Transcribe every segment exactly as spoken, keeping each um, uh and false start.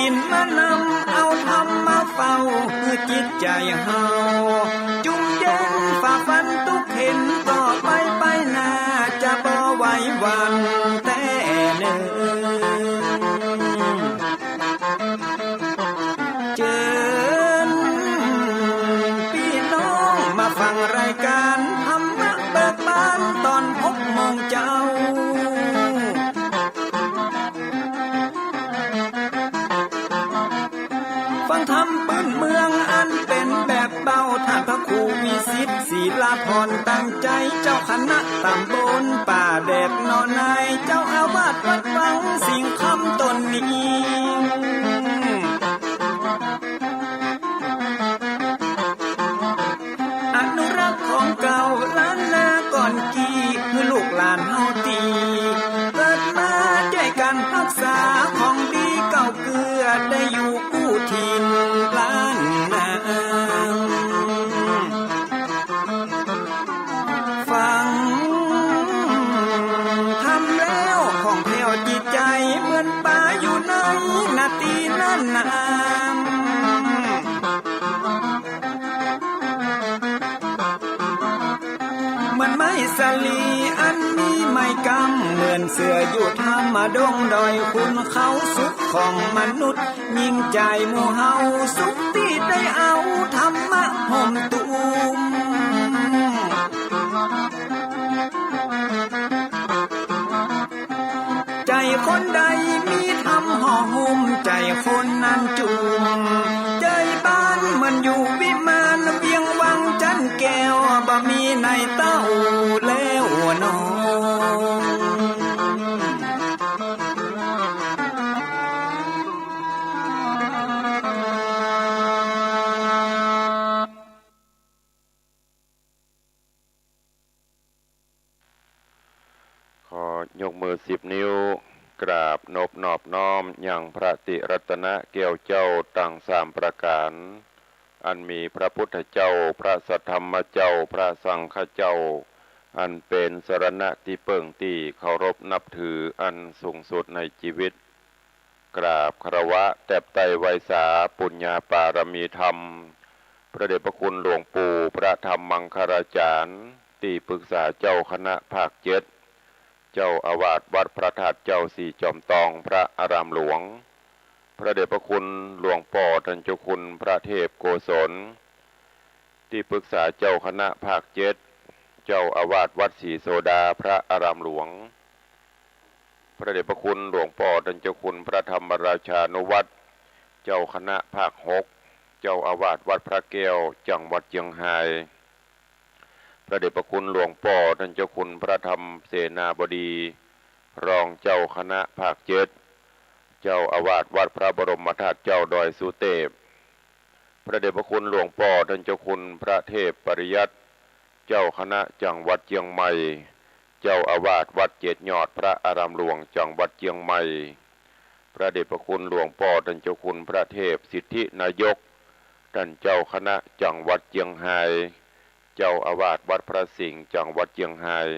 ศีลมานำเอาธรรมมาเฝ้า หื้อจิตใจ๋เฮาจุ่มเย็น ฝ่าฟันตุ๊กข์เข็ญ ต่อไปไปหน้าจะบ่ไหวหวั่นแต๊เน่อ เจิญปี้น้องมาฟังรายก๋านธรรมะเบิกบานต๋อนหกโมงเจ๊า ฟังธรรมปื้นเมืองอันเป๋นแบบเบา ต้านพระครูวิสิทธิ์ ศิลาภรณ์ ตั้งใจ๋ เจ้าคณะต๋ำบลป่าแดดหนอใน เจ้าอาวาสวัดวังสิงห์คำต๋นนี้ อนุรักษ์ของเก่าล้านนาก่อนกี้ หื้อลูกหลานเฮาตี้เกิดมา จ้วยกั๋นฮักษาของดีเก่าเกื้อ ได้อยู่กู้ถิ่นล้านนา ฟังธรรมแล้วผ่องแผ้วจิตใจ๋ เหมือนป๋าอยู่ในนาตี้นั้นนา เหมือนไม้สาลีอันมีไม้กำ เหมือนเสื้ออยู่ถ้ำดงดอยขุนเขา สุขของมนุษย์ยิ่งใจ๋หมู่เฮา สุขตี้ได้เอาธรรมะห่มตุ้ม ใจ๋คนใดมีธรรมห่อหุ้ม ใจ๋คนนั้นจุ่ม ใจ๋บ้านเหมือนอยู่วิมาน เวียงวังจันทน์แก้ว บ่มีในเต้าแล้วหนอ ขอยกมือสิบนิ้ว กราบนบนอบน้อมยังพระติรัตนะแก้วเจ้าตังสามประก๋าน อันมีพระพุทธเจ้า พระสัทธรรมเจ้า พระสังฆเจ้า อันเป๋นสรณะตี้เปิ้งตี้เคารพนับถืออันสูงสุดในจีวิต กราบคารวะแตบไต้ไหว้สาปุญญาปารมีธรรม พระเดชพระคุณหลวงปู่พระธรรมมังคลาจารย์ ตี้ปรึกษาเจ้าคณะภาคเจ็ด เจ้าอาวาสวัดพระธาตุเจ้าสี่จอมตองพระอารามหลวง พระเดชพระคุณหลวงป้อต้านเจ้าคุณพระเทพโกศล ตี้ปรึกษาเจ้าคณะภาคเจ็ด เจ้าอาวาสวัดศรีโสดาพระอารามหลวง พระเดชพระคุณหลวงป้อต้านเจ้าคุณพระธรรมราชานุวัฒน์ เจ้าคณะภาคหก เจ้าอาวาสวัดพระแก้ว จังหวัดเจียงฮาย พระเดชพระคุณหลวงป้อต้านเจ้าคุณพระธรรมเสนาบดี รองเจ้าคณะภาคเจ็ด เจ้าอาวาสวัดพระบรมธาตุเจ้าดอยสุเตพ พระเดชพระคุณหลวงป้อต้านเจ้าคุณพระเทพปริยัติ เจ้าคณะจังหวัดเจียงใหม่ เจ้าอาวาสวัดเจ็ดยอดพระอารามหลวงจังหวัดเจียงใหม่ พระเดชพระคุณหลวงป้อต้านเจ้าคุณพระเทพสิทธินายก ต้านเจ้าคณะจังหวัดเจียงฮาย เจ้าอาวาสวัดพระสิงห์จังหวัดเจียงฮาย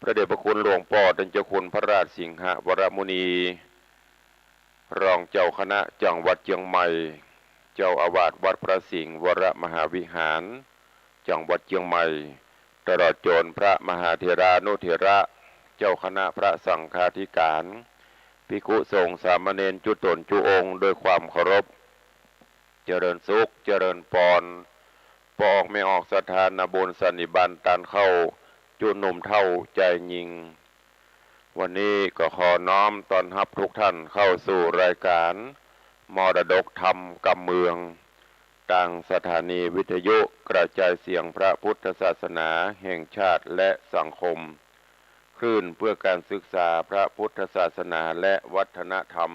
พระเดชพระคุณหลวงป้อต้านเจ้าคุณพระราชสิงหวรมุนี รองเจ้าคณะจังหวัดเจียงใหม่ เจ้าอาวาสวัดพระสิงห์วรมหาวิหาร จังหวัดเจียงใหม่ ตลอดจ๋นพระมหาเถรานุเถระ เจ้าคณะพระสังฆาธิการ ภิกขุสงฆ์สามเณรจุ๊ต๋นจุ๊องค์ด้วยความเคารพ เจริญสุข เจริญปอน ป้อออกแม่ออกศรัทธานาบุญสันนิบาตต้านเข้า จุ๊หนุ่มเฒ่าจายญิง วันนี้ก็ขอน้อมต้อนฮับทุกท่านเข้าสู่รายการมรดกธรรมกำเมือง ตางสถานีวิทยุกระจายเสียงพระพุทธศาสนาแห่งชาติและสังคม คลื่นเพื่อการศึกษาพระพุทธศาสนาและวัฒนธรรม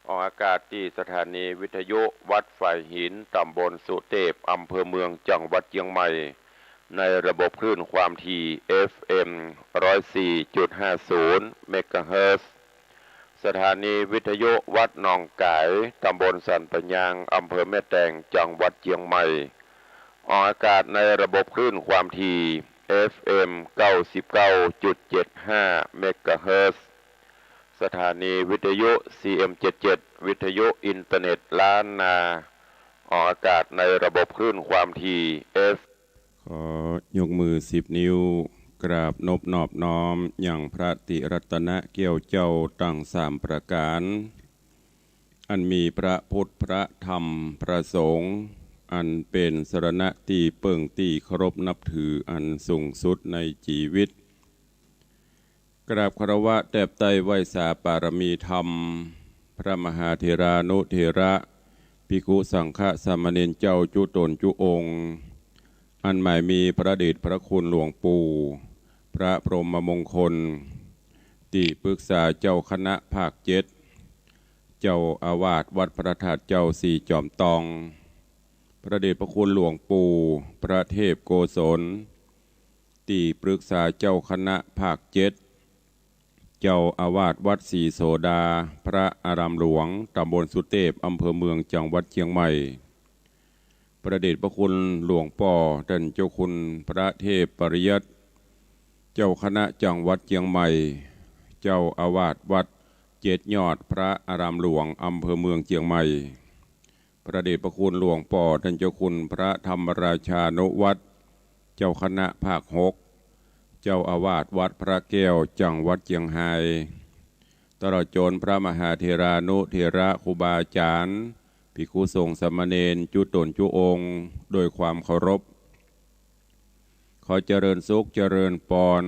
ออกอากาศตี้สถานีวิทยุวัดฝายหิน ต๋ำบลสุเตพ อำเภอเมือง จังหวัดเจียงใหม่ ในระบบคลื่นความถี่ เอฟเอ็ม ร้อยสี่จุดห้าศูนย์ เมกะเฮิรตซ์ สถานีวิทยุวัดหนองก๋าย ต๋ำบลสันป่ายาง อำเภอแม่แตง จังหวัดเจียงใหม่ ออกอากาศในระบบคลื่นความถี่ เอฟเอ็ม เก้าสิบเก้าจุดเจ็ดห้า เมกะเฮิรตซ์ สถานีวิทยุ ซีเอ็มเจ็ดเจ็ด วิทยุอินเทอร์เน็ตล้านนา ออกอากาศในระบบคลื่นความถี่ เอฟ ขอยกมือสิบนิ้ว กราบนบนอบน้อมยังพระติรัตนะแก้วเจ้าตังสามประก๋าน อันมีพระพุทธ พระธรรม พระสงฆ์ อันเป๋นสรณะตี้เปิ้งตี้เคารพนับถืออันสูงสุดในจีวิต กราบคารวะแตบไต้ไหว้สาปารมีธรรม พระมหาเถรานุเถระ ภิกขุสังฆสามเณรเจ้าจุ๊ต๋นจุ๊องค์ อันหมายมีพระเดชพระคุณหลวงปู่ พระพรหมมงคล ตี้ปรึกษาเจ้าคณะภาคเจ็ด เจ้าอาวาสวัดพระธาตุเจ้าสี่จอมตอง พระเดชพระคุณหลวงปู่ พระเทพโกศล ตี้ปรึกษาเจ้าคณะภาคเจ็ด เจ้าอาวาสวัดศรีโสดา พระอารามหลวง ตำบลสุเตพ อำเภอเมือง จังหวัดเจียงใหม่ พระเดชพระคุณหลวงป้อต้านเจ้าคุณพระเทพปริยัติ เจ้าคณะจังหวัดเจียงใหม่ เจ้าอาวาสวัดเจ็ดยอด พระอารามหลวง อำเภอเมือง เจียงใหม่ พระเดชพระคุณหลวงป้อต้านเจ้าคุณพระธรรมราชานุวัฒน์ เจ้าคณะภาคหก เจ้าอาวาสวัดพระแก้ว จังหวัดเจียงฮาย ตลอดจ๋นพระมหาเถรานุเถระครูบาอาจ๋ารย์ ภิกขุสงฆ์สามเณรจุ๊ต๋นจุ๊องค์ โดยความเคารพ ขอเจริญสุขเจริญปอน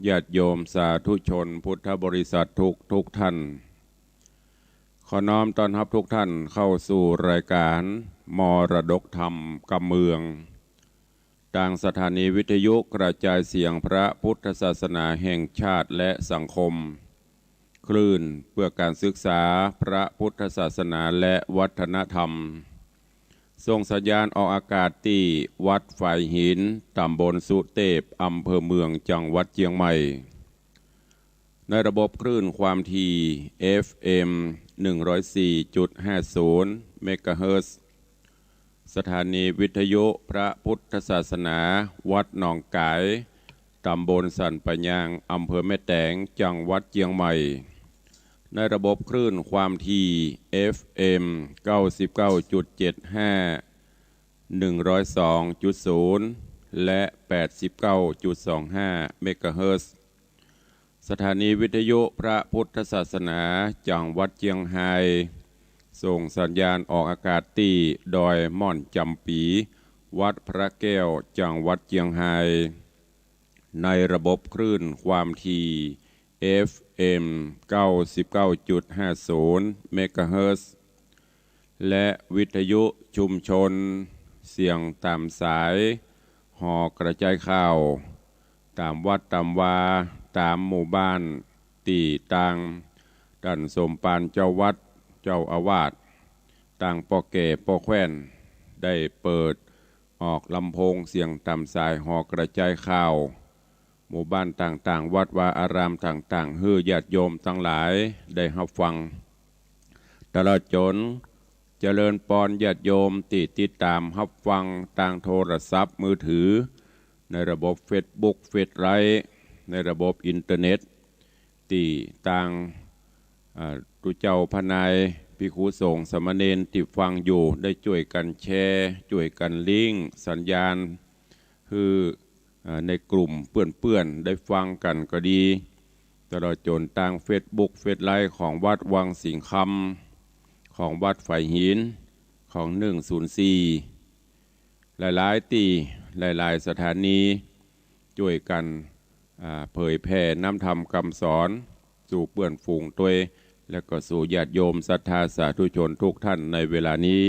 ญาติโยมสาธุชนพุทธบริษัททุกทุกท่าน ขอน้อมต้อนฮับทุกท่านเข้าสู่รายก๋านมรดกธรรมกำเมือง ตางสถานีวิทยุกระจายเสียงพระพุทธศาสนาแห่งชาติและสังคม คลื่นเพื่อการศึกษาพระพุทธศาสนาและวัฒนธรรม ส่งสัญญาณออกอากาศตี้วัดฝายหิน ตำบลสุเตพ อำเภอเมือง จังหวัดเจียงใหม่ ในระบบคลื่นความถี่ เอฟเอ็ม หนึ่งร้อยสี่จุดห้าศูนย์ เมกะเฮิรตซ์ สถานีวิทยุพระพุทธศาสนาวัดหนองก๋าย ตำบลสันป่ายาง อำเภอแม่แตง จังหวัดเจียงใหม่ ในระบบคลื่นความถี่ เอฟเอ็ม เก้าสิบเก้าจุดเจ็ดห้า หนึ่งร้อยสองจุดศูนย์ และ แปดสิบเก้าจุดสองห้า เมกะเฮิรตซ์ สถานีวิทยุพระพุทธศาสนาจังหวัดเจียงฮาย ส่งสัญญาณออกอากาศตี้ดอยม่อนจ๋ำปี๋ วัดพระแก้ว จังหวัดเจียงฮาย ในระบบคลื่นความถี่ เอฟเอ็ม เก้าสิบเก้าจุดห้าศูนย์ เมกะเฮิรตซ์ และวิทยุชุมชน เสียงต๋ามสาย หอกระจายข่าว ต๋ามวัดต๋ามวา ต๋ามหมู่บ้าน ตี้ตางต้านสมภารเจ้าวัด เจ้าอาวาส ตางป้อแก่ป้อแคว่น ได้เปิดออกลำโพงเสียงต๋ามสายหอกระจายข่าว หมู่บ้านต่างๆ วัดวาอารามต่างๆ หื้อญาติโยมตังหลายได้ฮับฟัง ตลอดจ๋นเจริญปอนญาติโยมตี้ติดต๋ามฮับฟังตางโทรศัพท์มือถือ ในระบบเฟซบุ๊ก เฟซไลฟ์ ในระบบอินเทอร์เน็ต ตี้ตาง อ่า ตุ๊เจ้าพระนาย ภิกขุสงฆ์สามเณรตี้ฟังอยู่ ได้จ้วยกั๋นแชร์ จ้วยกั๋นลิงก์สัญญาณ หื้อ อ่า ในกลุ่มเปื้อนๆ ได้ฟังกั๋นก็ดี ตลอดจ๋นตางเฟซบุ๊ก เฟซไลฟ์ ของวัดวังสิงห์คำ ของวัดฝายหิน ของหนึ่งศูนย์สี่ หลายๆ ตี้ หลายๆ สถานี จ้วยกั๋น อ่า เผยแผ่น้ำธรรมกำสอน สู่เปื้อนฝูงตวย และก็สู่ญาติโยมศรัทธาสาธุชนทุกท่านในเวลานี้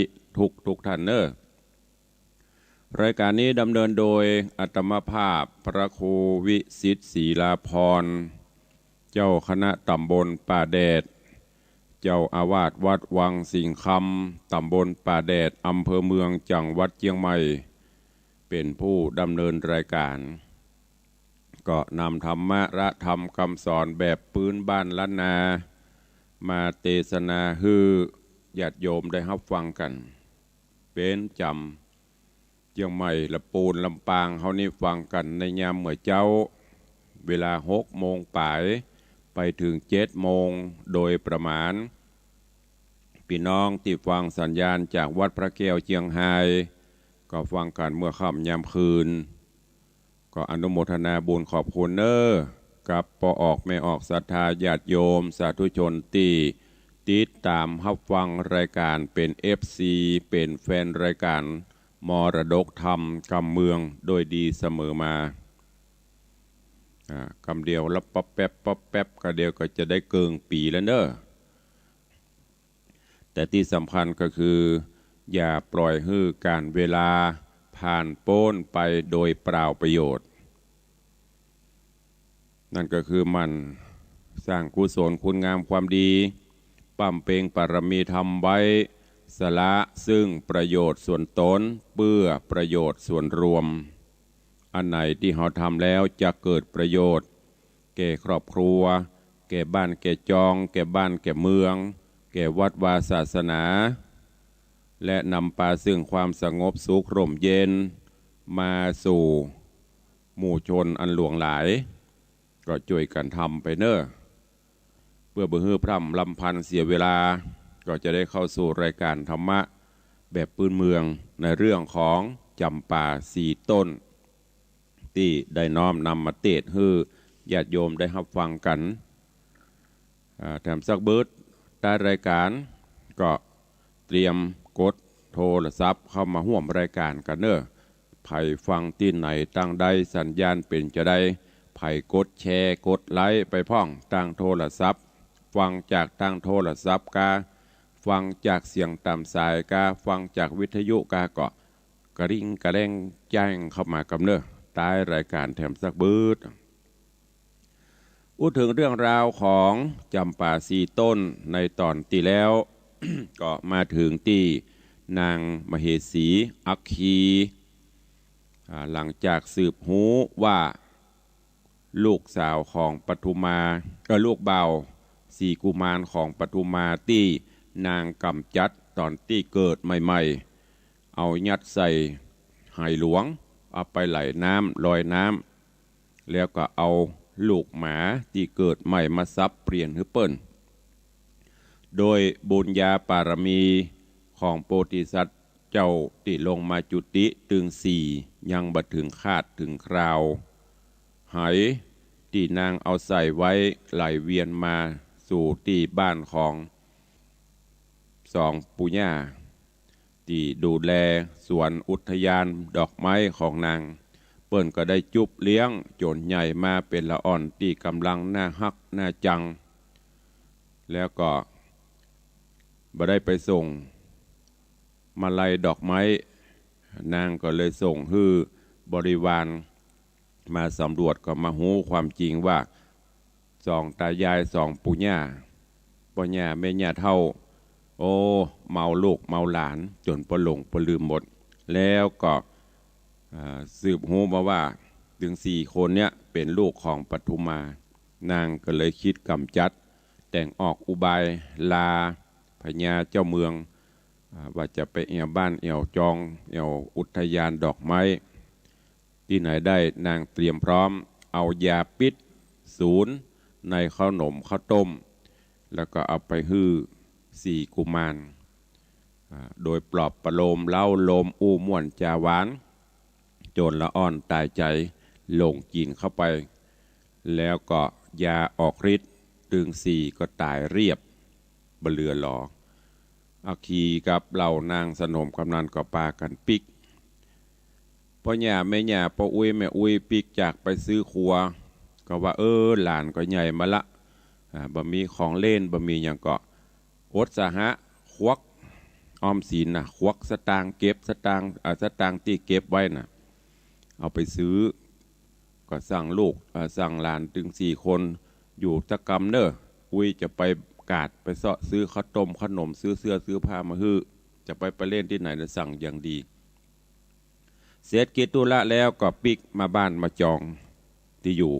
ทุกๆ ท่านเน่อ รายก๋านนี้ดำเนินโดยอาตมาภาพพระครูวิสิทธิ์ศรีลาภรณ์ เจ้าคณะต๋ำบลป่าแดด เจ้าอาวาสวัดวังสิงห์คำ ต๋ำบลป่าแดด อำเภอเมือง จังหวัดเจียงใหม่ เป๋นผู้ดำเนินรายก๋าน ก็นำธรรมะและธรรมกำสอนแบบปื๊นบ้านล้านนา มาเตสนาหื้อญาติโยมได้ฮับฟังกั๋น เป๋นจ๋ำ เจียงใหม่ ละปูน ลำปาง เฮานี้ฟังกั๋นในยามเมื่อเจ๊า เวลาหกโมงป๋าย ไป ไปเถิงเจ็ดโมงโดยประมาณ ปี้น้องตี้ฟังสัญญาณจากวัดพระแก้วเจียงฮาย ก็ฟังกั๋นเมื่อค่ำยามคืน ก็อนุโมทนาบุญขอบคุณเน้อ กับป้อออกแม่ออกศรัทธาญาติโยมสาธุชนตี้ติดต๋ามฮับฟังรายก๋าน เป๋น เอฟซี เป๋นแฟนรายก๋านมรดกธรรมกำเมืองโดยดีเสมอมา อ่า กำเดียวละป๊อบแป๊บป๊อบแป๊บ กำเดียวก็จะได้เกิ่งปี๋แล้วเน้อ แต่ตี้สำคัญก็คือ อย่าปล่อยหื้อก๋านเวลาผ่านป๊นไปโดยเปล่าประโยชน์ นั่นก็คือหมั่นสร้างกุศลคุณงามความดี บำเพ็ญบารมีธรรมไว้ สละซึ่งประโยชน์ส่วนตน เพื่อประโยชน์ส่วนรวม อันไหนตี้เฮาทำแล้วจะเกิดประโยชน์ แก่ครอบครัว แก่บ้านแก่จอง แก่บ้านแก่เมือง แก่วัดวาศาสนา และนำปาซึ่งความสงบสุขร่มเย็น มาสู่หมู่ชนอันหลวงหลาย ก็จ้วยกั๋นทำไปเน้อ เพื่อบ่หื้อพร่ำรำพันเสียเวลา ก็จะได้เข้าสู่รายก๋านธรรมะแบบพื้นเมือง ในเรื่องของจ๋ำปาสี่ต้น ตี้ได้น้อมนำมาเตศน์หื้อญาติโยมได้ฮับฟังกั๋น อ่า แถมสักบึด ท้ายรายก๋านก็เตรียมกดโทรศัพท์เข้ามาฮ่วมรายก๋านกั๋นเน้อ ใผฟังตี้ไหนตางใดสัญญาณเป๋นจาใด ใผกดแชร์กดไลก์ไปพ่องตางโทรศัพท์ ฟังจากตางโทรศัพท์กา ฟังจากเสียงต๋ามสายกา ฟังจากวิทยุกา ก็กระริ่งกระแร่งแจ้งเข้ามากำเน้อ ท้ายรายก๋านแถมสักบึด อู้เถิงเรื่องราวของจ๋ำปาสี่ต้นในต๋อนตี้แล้ว ก็มาเถิงตี้นางมเหสีอัคคี อ่า หลังจากสืบฮู้ว่าลูกสาวของปทุมา เอ่อ ลูกบ่าวสี่กุมารของปทุมาตี้นางก๋ำจัดต๋อนตี้เกิดใหม่ๆ เอายัดใส่ไหหลวง เอาไปไหลน้ำลอยน้ำ แล้วก็เอาลูกหมาตี้เกิดใหม่มาสับเปลี่ยนหื้อเปิ้น โดยบุญญาบารมีของโพธิสัตว์เจ้าตี้ลงมาจุติตึงสี่ ยังบ่เถิงคาดเถิงคราว ไหตี้นางเอาใส่ไว้ไหลเวียนมาสู่ตี้บ้านของสองปู่ย่า ตี้ดูแลสวนอุทยานดอกไม้ของนาง เปิ้นก็ได้จุ๊บเลี้ยงจ๋นใหญ่มาเป๋นละอ่อนตี้ก๋ำลังน่าฮักน่าจัง แล้วก็บ่ได้ไปส่งมาลัยดอกไม้ นางก็เลยส่งหื้อบริวารมาสำรวจ ก็มาฮู้ความจริงว่า สองต๋ายายสองปู่ย่า ป้อย่าแม่ย่าเฒ่า โอ้ เมาลูกเมาหลานจ๋นปะหลงปะลืมหมด แล้วก็ อ่า สืบฮู้มาว่าตึงสี่คนเนี้ยเป๋นลูกของปทุมา นางก็เลยกึ๊ดก๋ำจัด แต่งออกอุบายลาพญาเจ้าเมือง อ่า ว่าจะไปแอ่วบ้านแอ่วจองแอ่วอุทยานดอกไม้ ตี้ไหนได้นางเตรียมพร้อม เอายาปิ๊ษสูนในข้าวหนมข้าวต้ม แล้วก็เอาไปหื้อสี่กุมาร อ่า โดยปลอบประโลมเล้าโลมอู้ม่วนจ๋าหวาน จ๋นละอ่อนต๋ายใจ๋หลงกิ๋นเข้าไป แล้วก็ยาออกฤทธิ์ ตึงสี่ก็ต๋ายเรียบ บ่เหลือหลอ อัคคีกับเหล่านางสนมกำนันก็ปากั๋นปิ๊ก ป้อย่าแม่ย่า ป้ออุ๊ยแม่อุ๊ยปิ๊กจากไปซื้อครัว ก็ว่า เออ หลานก็ใหญ่มาละ อ่า บ่มีของเล่น บ่มีหยังก็อดสาหะ ควักออมสินน่ะ ควักสตางค์ เก็บสตางค์ อ่า สตางค์ตี้เก็บไว้น่ะ เอาไปซื้อ ก็สั่งลูก อ่า สั่งหลานตึงสี่คน อยู่ตะกำเน่อ อุ๊ยจะไปกาดไปเซาะซื้อข้าวต้มข้าวหนม ซื้อเสื้อซื้อผ้ามาหื้อ จะไปไปเล่นตี้ไหนนะ สั่งอย่างดี เสร็จกิจธุระแล้วก็ปิ๊กมาบ้านมาจองตี้อยู่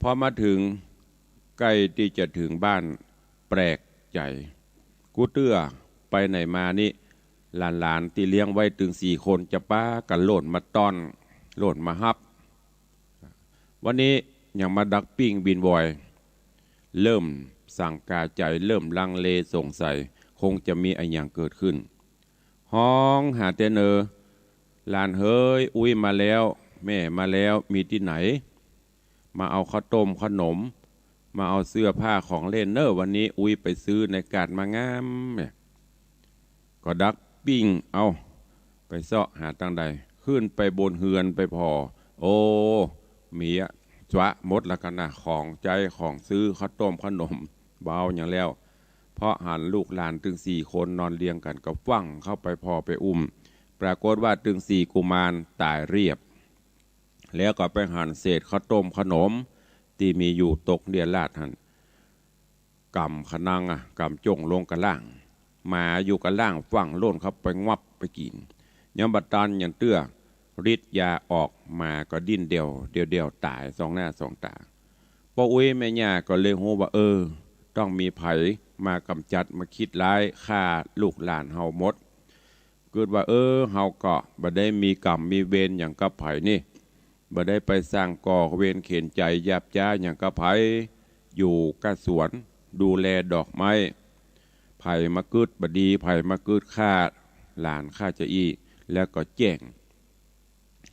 พอมาเถิงใก้ตี้จะเถิงบ้าน แปลกใจ๋ กู้เตื้อไปไหนมานี่ หลานๆ ตี้เลี้ยงไว้ตึงสี่คนจะปากั๋นโล่นมาต้อน โล่นมาฮับ วันนี้ ยังมาดักปิ้งบินวอย เริ่มสังกาใจ๋ เริ่มลังเลสงสัย คงจะมีอะหยังเกิดขึ้น ฮ้องหาแต่เนอ หลานเหย อุ๊ยมาแล้ว แม่มาแล้ว มีตี้ไหน มาเอาข้าวต้มขนม มาเอาเสื้อผ้าของเล่นเน่อ วันนี้อุ๊ยไปซื้อในกาดมางามแหม ก็ดักปิ้งเอา ไปเซาะหาตังใด ขึ้นไปบนเฮือนไปผ่อ โอ้ มีอะจ๊ะหมดละกั๋นนะ ของใจ๊ของซื้อ ข้าวต้มขนม บ่เอาหยังแล้ว เพราะหันลูกหลานตึงสี่คนนอนเรียงกั๋น ก็ฟั่งเข้าไปผ่อไปอุ้ม ปรากฏว่าตึงสี่กุมารต๋ายเรียบ แล้วก็ไปหันเศษข้าวต้มขนมตี้มีอยู่ตกเรี่ยราดหั้น ก๋ำขะนังอะ ก๋ำจ้งลงก้าล่าง หมาอยู่ก้าล่างฟั่งโล่นเข้าไปงับไปกิ๋น ยังบ่ตันยังเตื้อ ฤทธิ์ยาออก หมาก็ดิ้นเดี่ยวเดี่ยวเดี่ยวต๋ายสองหน้าสองต๋า ป้ออุ๊ยแม่ย่าก็เลยฮู้ว่า เออ ต้องมีใผมากำจัดมาคิดร้ายฆ่าลูกหลานเฮาหมด กึ๊ดว่า เออ เฮาก็บ่ได้มีกรรมมีเวรหยังกับใผนี่ บ่ได้ไปสร้างก่อเวรเข็ญใจ๋หยาบจ๊าหยังกับใผ อยู่ก้าสวน ดูแลดอกไม้ ใผมากึ๊ดบ่ดี ใผมากึ๊ดฆ่าหลานข้าจะอี้ แล้วก็แจ้ง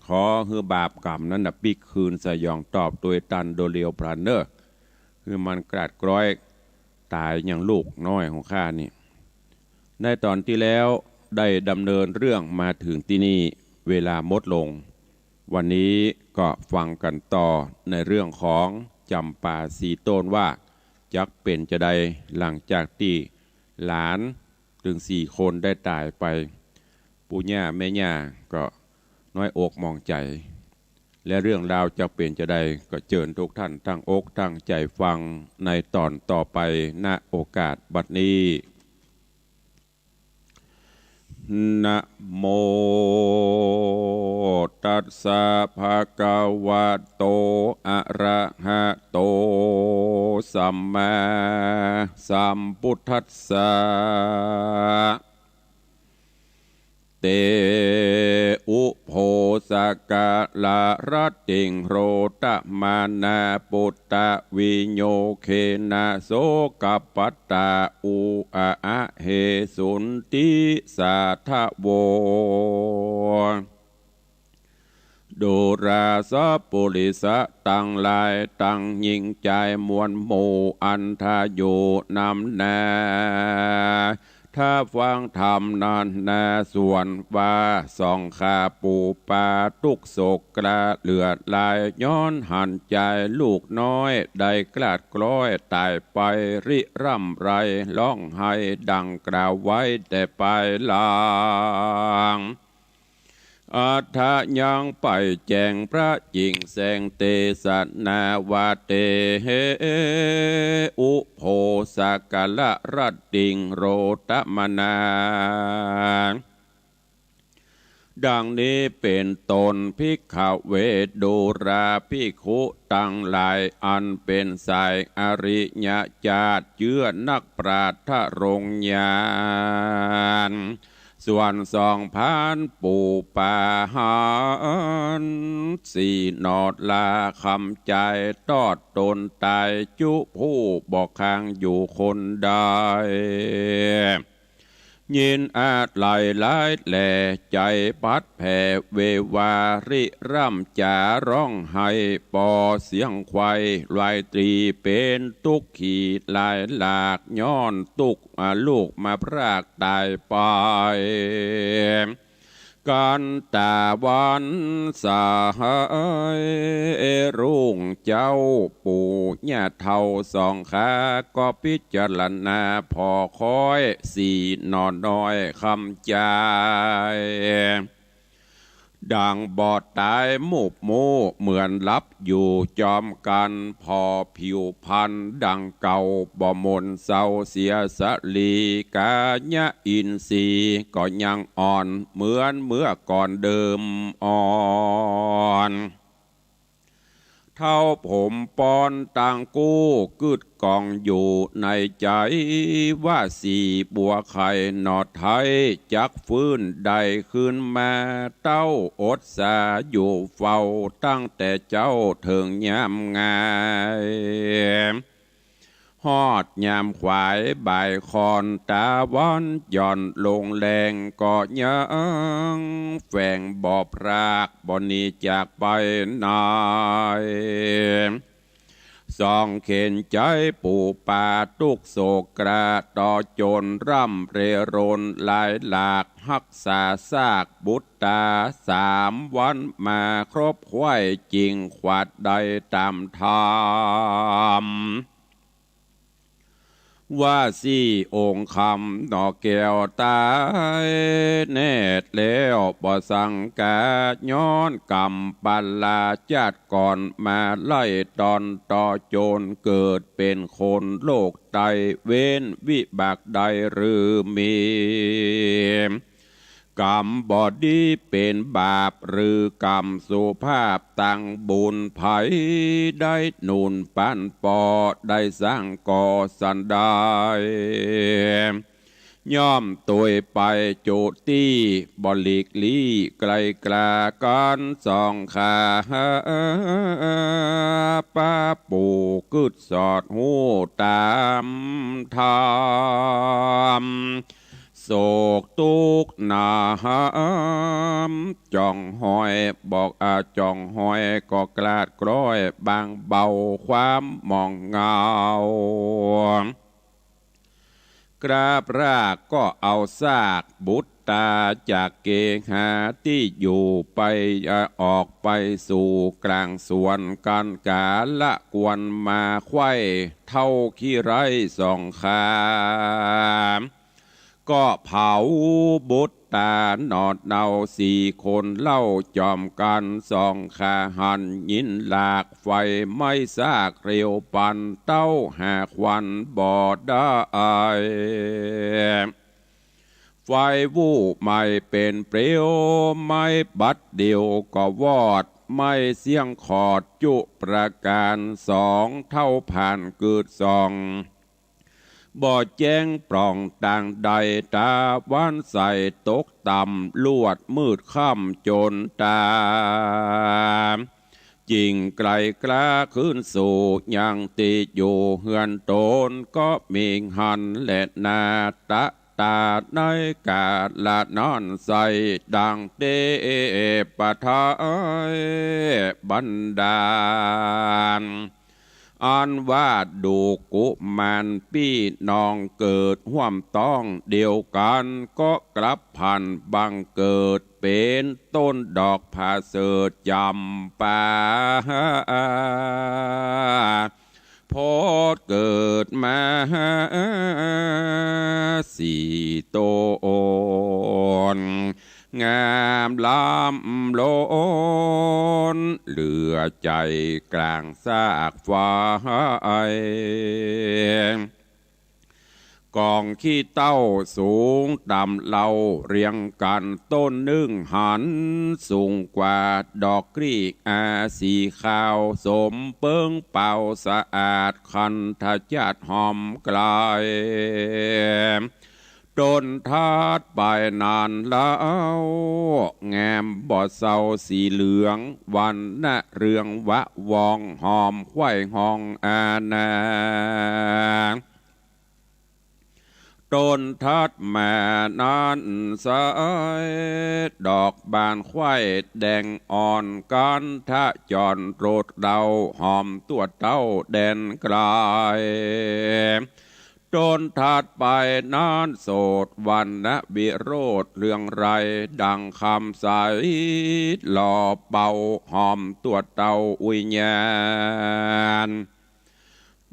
ขอหื้อบาปกรรมนั้นน่ะปิ๊กคืนสยองตอบตวยตันโดยเร็วพลันเน่อ หื้อมันกราดกร้อยต๋ายอย่างลูกน้อยของข้านี่ ในต๋อนตี้แล้วได้ดำเนินเรื่องมาเถิงตี้นี่ เวลาหมดลง วันนี้ก็ฟังกั๋นต่อในเรื่องของจ๋ำปาสี่ต้นว่า จักเป๋นจาใดหลังจากตี้หลานตึงสี่คนได้ต๋ายไป ปู่ย่าแม่ย่าก็น้อยอกหมองใจ๋ และเรื่องราวจักเป๋นจาใด ก็เจิญทุกท่านตั้งอกตั้งใจ๋ฟังในต๋อนต่อไป ณ โอกาสบัดนี้ นะโม ตัสสะ ภะคะวะโต อะระหะโต สัมมาสัมพุทธัสสะ เต อุโภสะกะละระตติง โรตะมะนาปุตตะวิโยเคนะ โสกะปัตตะ อุอะอะเหสุนติ สาทะโว ดูราสะปุริสะตังหลาย ตังญิงจายมวลหมู่ อันทะอยู่นำหน้า ถ้าฟังธรรมนั้นนา ส่วนว่าสองข้าปู่ปาตุ๊กโศกกระเลือดไหล ย้อนหันใจ๋ลูกน้อย ได้กลาดกล้อยต๋ายไปริร่ำไร ฮ้องไห้ดังกล่าวไว้แต่ปายหลัง อัตถะยังไปแจ้งพระจิ่งแสงเตสนาว่า เต อุโภสะกะละระตติง โรตะมะนา ดังนี้เป๋นต้น ภิกขะเว ดูราภิกขุตังหลาย อันเป๋นสายอริยะจาติ เจื้อนักปราชญ์ทรงญาณ ส่วนสองพานปู่ปาหาร สี่หนอดลาคำจาย ตอดต๋นต๋ายจุผู้บ่ค้างอยู่คนใด ยินอาลัยหลายแล ใจ๋พัดแผ่เววาริร่ำจ๋าฮ้องไห้ ปอเสียงไขว่ไลตรี เป๋นตุ๊กขีหลายหลาก ย้อนตุ๊ก อา ลูกมาพรากต๋ายไป กั๋นต๋าวันสายรุ่งเจ๊า ปู่ย่าเฒ่าสองข้า ก็พิจารณาผ่อค้อยสี่หน่อน้อยคำจาย ดังบ่ต๋ายหมุบหมู่ เหมือนหลับอยู่จอมกั๋น ผ่อผิวพรรณดังเก่า บ่หม่นเซาเสียสะหลี ก๋ายะอินทรีย์ก็ยังอ่อนเหมือนเมื่อก่อนเดิมอ่อน เฒ่าผมปอนตังกู้กึ๊ดก้องอยู่ในใจ๋ ว่าสี่บัวไข่หนอไท้จักฟื้นได้คืนมา เต้าอดสาอยู่เฝ้าตั้งแต่เจ๊าเถิงยามงาย ฮอดยามขวายบ่ายค่อนตะวันหย่อนลงแลงก็ยัง แฝงบ่พรากบ่หนีจากไปไหน ส่องเข็ญใจ๋ปู่ป่าตุ๊กข์โศกกระต่อจนร่ำเรรนหลายหลาก ฮักษาซากบุตรต๋าสามวันมาครบไขว้ จิ่งขวัดได้ต๋ามธรรม ว่าสี่องค์คำหนอแก้วต๋าแน่แล้วบ่สังกา ย้อนกรรมปาลาจาติก่อนมาไล่ตอนต่อจนเกิดเป๋นคนโลกใต้ เว้นวิบากใดหรือมี กรรมบ่ดีเป๋นบาปหรือกรรมสุภาพ ตังบุญใผได้หนุนปันปอ ได้สร้างก่อสันใด ย่อมตวยไปจุติ บ่หลีกลี้ไกลกลากั๋น ส่องข้าป้าปู่กึ๊ดสอดฮู้ต๋ามธรรม โศกตุ๊กข์หนามจ่องห้อย บอกอาจ่องห้อยก็กลาดกล้อย บางเบาความหมองเหงา กราบรากก็เอาซากบุตรต๋าจากเกหาตี้อยู่ไป ออกไปสู่กลางสวนกั๋นกาละกวนมาไขว้ เฒ่าขี้ไร้ส่องข้า ก็เผาบุตรต๋าหนอดเนาสี่คนเล่า จ่อมกั๋นส่องข้าหันยินหลาก ไฟไหม้ซากเร็วปัน เต้าหาควันบ่ได้ ไฟวู่ไหม้เป๋นเปลวไหม้บัดเดี่ยวก็วอด ไหม้เสี้ยงขอดจุประก๋านสอง เฒ่าผ่านกึ๊ดส่อง บ่แจ้งปล่องตางใด ต๋าวันใสตกต่ำ ลวดมืดค่ำจนต๋า จิ่งไกลกล้าคืนสู่ยังตี้อยู่เฮือนต๋น ก็มีหั้นแลนา ตะต๋าในกาละนั้นใส ดังเตปะไทยบันดาล อันว่าดูกุมารปี้น้องเกิดฮ่วมต๊องเดียวกั๋น ก็กลับผันบังเกิดเป๋นต้นดอกผาเสริฐจ๋ำปา โพธิ์เกิดมาสี่ต้น งามล้ำล้น เหลือใจ๋กลางซากไฟ ก๋องขี้เต้าสูงต่ำเล่าเรียงกั๋น ต้นนึ่งหันสูงกว่าดอกกลีบอา สีขาวสมเปิ้งเปล่าสะอาด คันธจาตุหอมไกล ต้นถัดไปนั้นเล่า งามบ่เศร้าสีเหลือง วรรณะเรืองวะวอง หอมไขว้ฮองอาณา ต้นถัดมานั้นใส ดอกบานไขว้แดงอ่อน กัณฑะจรรดเล่า หอมตั๋วเต้าแดนไกล ต้นถัดไปนั้นโสด วรรณะวิโรจน์เรืองไร้ ดังคำใสหล่อเป่า หอมตั๋วเต้าวิญญาณ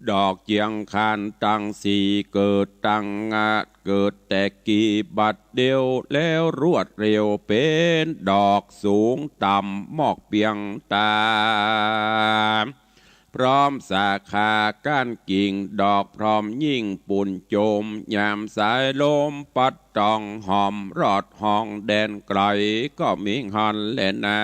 ดอกเจียงคานตังสี่ เกิดตังงา เกิดแตกกี่บัดเดียว แล้วรวดเร็วเป๋นดอกสูงต่ำมอกเปียงต๋า พร้อมสาขาก้านกิ่ง ดอกพร้อมยิ่งปูนโจม ยามสายลมปัดต้อง หอมรอดฮองแดนไกล ก็มีหั้นแลนา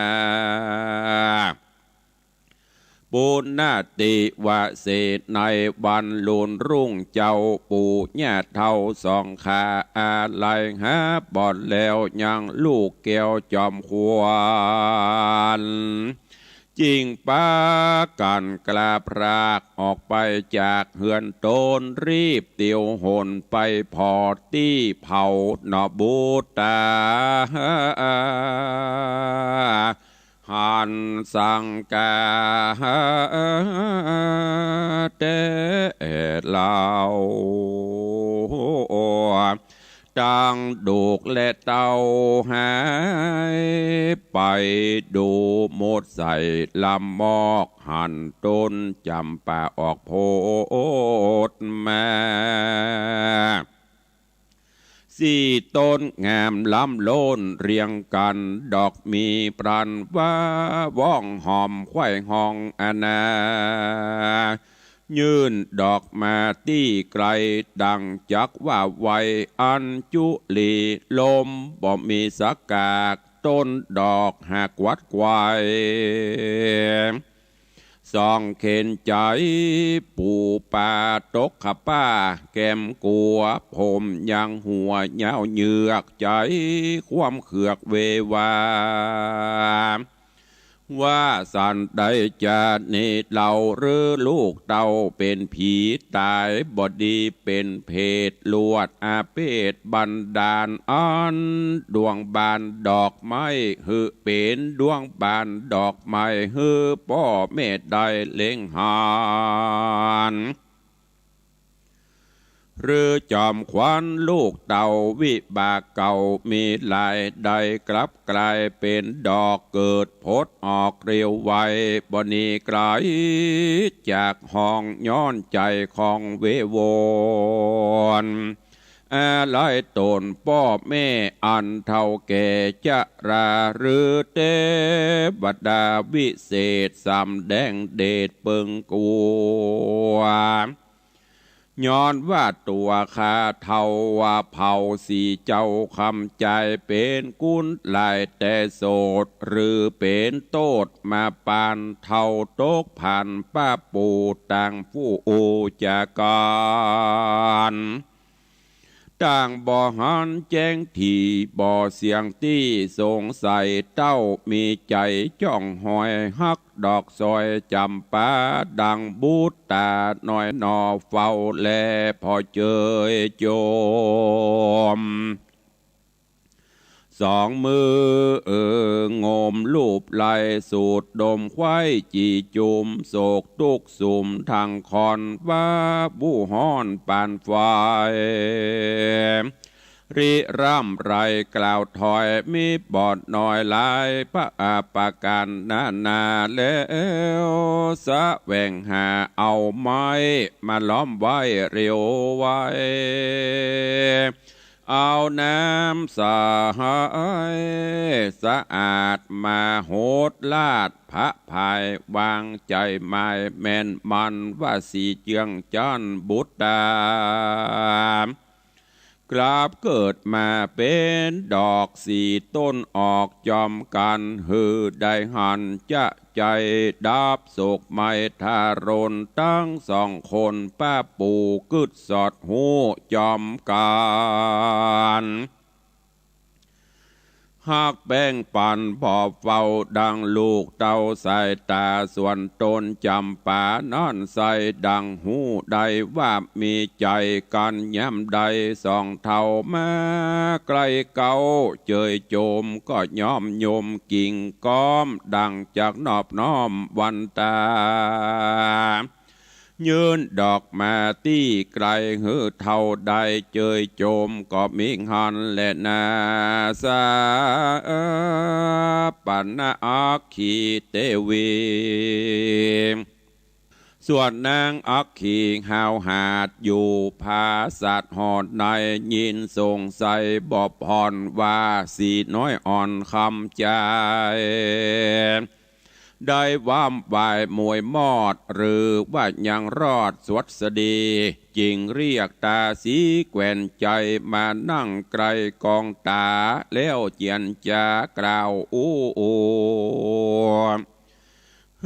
ปุณณติวเส ในวันลุนรุ่งเจ้าปู่ย่าเฒ่าสองข้าอาลัยหาบ่อนแล้วยังลูกแก้วจอมขวัญ จึงปากั๋นกล้าพรากออกไปจากเฮือนต๋น รีบเตียวหนไปผ่อตี้เผาหนอบุตรา หันสังกาแต๊เล่า ตังดูกและเต้าหายไป ดูหมดใส่ลำมอก หันต้นจ๋ำปาออกโพดมา สี่ต้นงามล้ำล้นเรียงกั๋น ดอกมีปรันว่าว่องหอมไขว่ห้องอาณา ยื่นดอกมาตี้ไกล ดังจักว่าไวอัญจุลี ลมบ่มีสักกาก ต้นดอกหักหวัดไขว่ ส่องเข็ญใจ๋ ปู่ป่าตกขป้า แก้มกั๋วผมยังหัวยาวเหยือก ใจ๋ความเคืองเววา ว่าสันใดจาตินี้เล่า หรือลูกเต้าเป๋นผีต๋ายบ่ดี เป๋นเผตรลวดอาเพศบันดาล อันดวงบานดอกไม้ หื้อเป๋นดวงบานดอกไม้ หื้อป้อแม่ได้เล็งหัน หรือจอมขวัญลูกเต้าวิบากเก่ามีหลาย ได้กลับกลายเป๋นดอกเกิดผดออกเร็วไว บ่หนีไกลจากห้อง ย้อนใจ๋คองเววน อาลัยต๋นป้อแม่อันเฒ่าแก่จะรา หรือเตวดาวิเศษ สำแดงเดชเปิงกั๋ว ย้อนว่าตั๋วข้าเฒ่าว่าเผ่าสี่เจ้าคำจาย เป๋นกุลหลายแต่โสด หรือเป๋นโตษมาปานเฒ่าตกผ่านป้าปู่ต่างผู้จากกั๋น ต่างบ่หันแจ้งถี่ บ่เสี้ยงตี้สงสัย เต้ามีใจ๋จ้องหอยฮัก ดอกสอยจ๋ำปาดังบุตราน้อยหนอ เฝ้าแลผ่อเจยจม สองมือเอ่องมลูบไหล่ สูดดมไขว้จี่จุ่ม โศกตุ๊กข์สุมทั้งค่อน ว่าบูฮ้อนปานไฟ ริร่ำไรกล่าวถอย มีบ่อนน้อยหลาย ประอาประการนานา แล้วแสวงหาเอาไม้มาล้อมไว้เร็วไว เอาน้ำใสสะอาดมาหดราด ผะผายวางใจ๋หมายแม่นมั่น ว่าสิเจื้องจั้นบุตรา กลับเกิดมาเป๋นดอกสี่ต้นออกจอมกั๋น หื้อได้หันจะใจ๋ดับโศกไหม้ทรน ตึงสองคนป้าปู่กึ๊ดสอดฮู้จอมกั๋น ฮักแป้งปันบ่เฝ้าดังลูกเต้าสายต๋า ส่วนต๋นจ๋ำปานั้นใส่ดังฮู้ได้ว่ามีใจ๋กั๋นยามใด สองเฒ่ามาใก้เก๊าเจยโจม ก็ย่อมยมกิ่งก้อม ดังจักนอบน้อมวันต๋า ยื่นดอกมาตี้ไกล หื้อเฒ่าได้เจยโจม ก็มิหันแลนา สาปนอัคคีเตวี ส่วนนางอัคคีห้าวหาดอยู่ผาสัตว์หอดใน ยินสงสัยบ่ผ่อนว่า สีน้อยอ่อนคำจาย ได้วามวายมวยมอด หรือว่ายังรอดสวัสดี จึงเรียกต๋าสีแขวนใจ๋ มานั่งใก้กองต๋า แล้วเจียรจากล่าวอู้